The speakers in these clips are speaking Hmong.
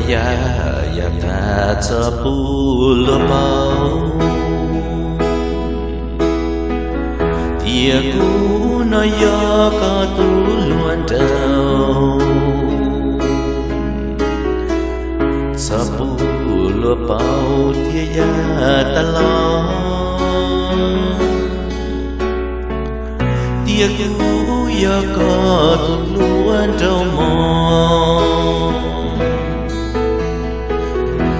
Yaj, yaj tas txog puj luag paub tias kuv no yog koj tus hluas nraug. Txog puj luag paub thiab yaj tas los tias kuv yog koj tus hluas nraug mog.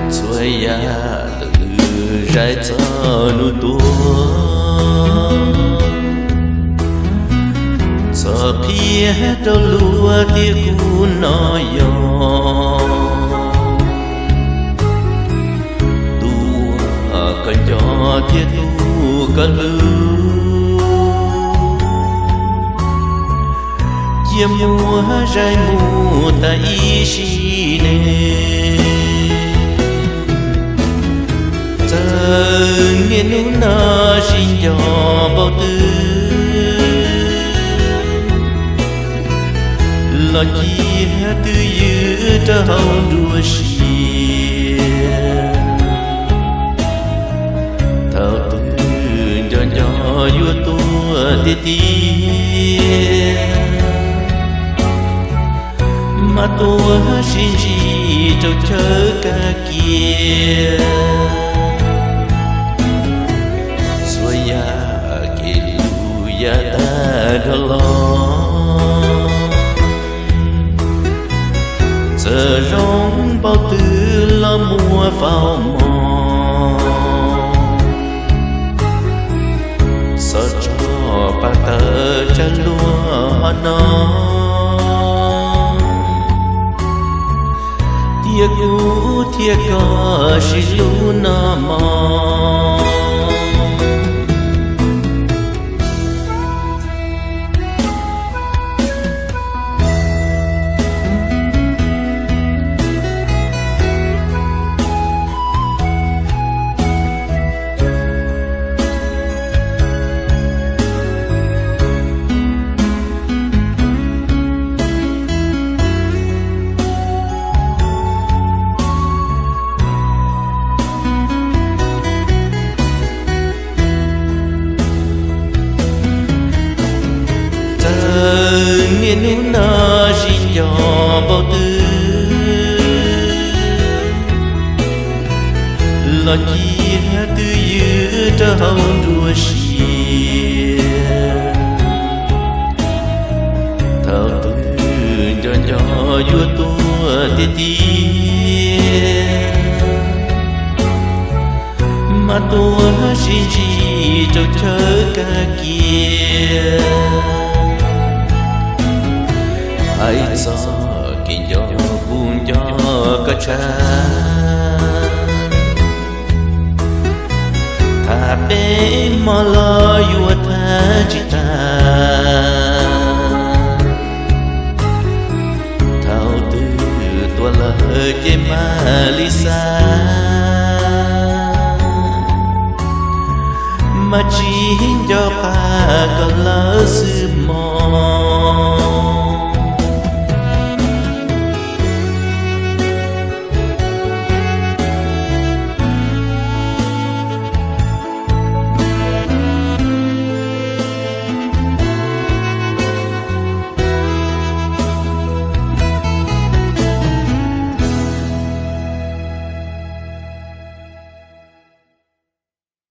Txhua yam tus twg zais txog nub tuag, txhob qhia rau luag tias kuv no yog tus uas koj nco thiab tus koj hlub. Cia muab zais mus tas ib sim neej, txawm niaj hnub no sib nco npaum twg los cia twj ywm rau hauv nruab siab. Thaum twg nco nco yuav tuag tiag tiag, mas tuag sib ntsib rau chaw kab kiab. Txhua yam kev hlub yaj tag dhau los, txawm zoo npaum twg los muab faus mog. Xov tso pab tawm tsam luag hov no, tias kuv thiab koj sib hlub no mog. Txawm niaj hnub no sib nco npaum twg los cia twj ywm rau hauv nruab siab. Thaum twg nco nco yuav tuag tiag tiag, mas tuag sib ntsib rau chaw kab kiab. Hais txog kev nco kuv nco koj tshaj, tham peb hmo los yuav tham tsis tag. Thaum twg tuag lawm ces mam li xav, mas tsis nco qab koj lawm xwb mog.